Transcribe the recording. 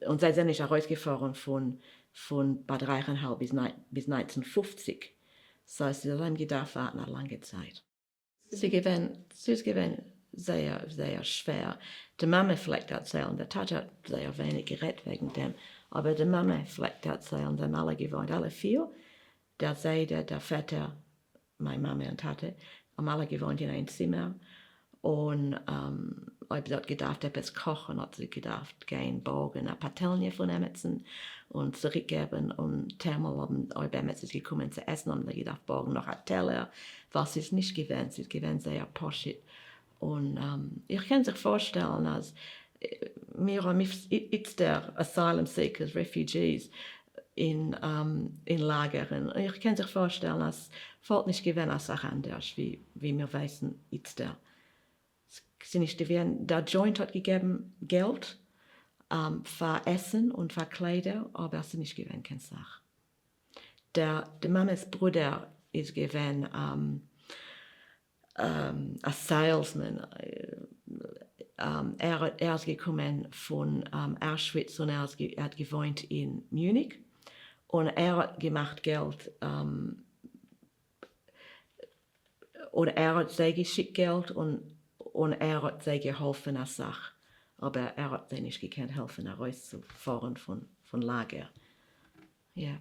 און זיי זענען נישט ארויסגעפארן פון פון באד רייכענהאל ביז ביז 1950, so זיי האבן געדארפט ווארטן א לאנגע צייט. ס'איז געווען, ס'איז געווען זייער זייער שווער, די מאמע פלעגט דערציילן, דער טאטע האט זייער ווייניג גערעדט וועגן דעם, אבער די מאמע פלעגט דערציילן, זיי האבן אלע געוואוינט, אלע פיר, דער זיידע, דער פעטער, מיין מאמע און טאטע, האבן אלע געוואוינט אין איין צימער, און אויב זי האט געדארפט עפעס קאכן האט זי געדארפט גיין בארגן א פאטעלניע פון עמיצן און צוריק געבן, און טיילמאל האבן אויב עמיץ איז געקומען צו עסן האבן זיי געדארפט בארגן נאך א טעלער, ווייל ס'איז נישט געווען, ס'איז געווען זייער פשוט, און איך קען זיך פארשטעלן אז מיר האבן איצטער asylum seekers, refugees, אין לאגערן, און איך קען זיך פארשטעלן אז ס'וואלט נישט געווען אסאך אנדערש ווי מיר ווייסן איצטער. ס'נישט געווען, דער דזשוינט האט געגעבן געלט פאר עסן און פאר קליידער, אבער ס'נישט געווען קיין סאך. דער די מאמע'ס ברודער איז געווען א salesman, ער איז געקומען פון אוישוויץ און ער האט געוואוינט אין מיוניך, און ער האט געמאכט געלט, און ער האט זיי געשיקט געלט און ער האט זיי געהאלפן אסאך, אבער ער האט זיי נישט געקענט העלפן ארויסצופארן פון לאגער. יא.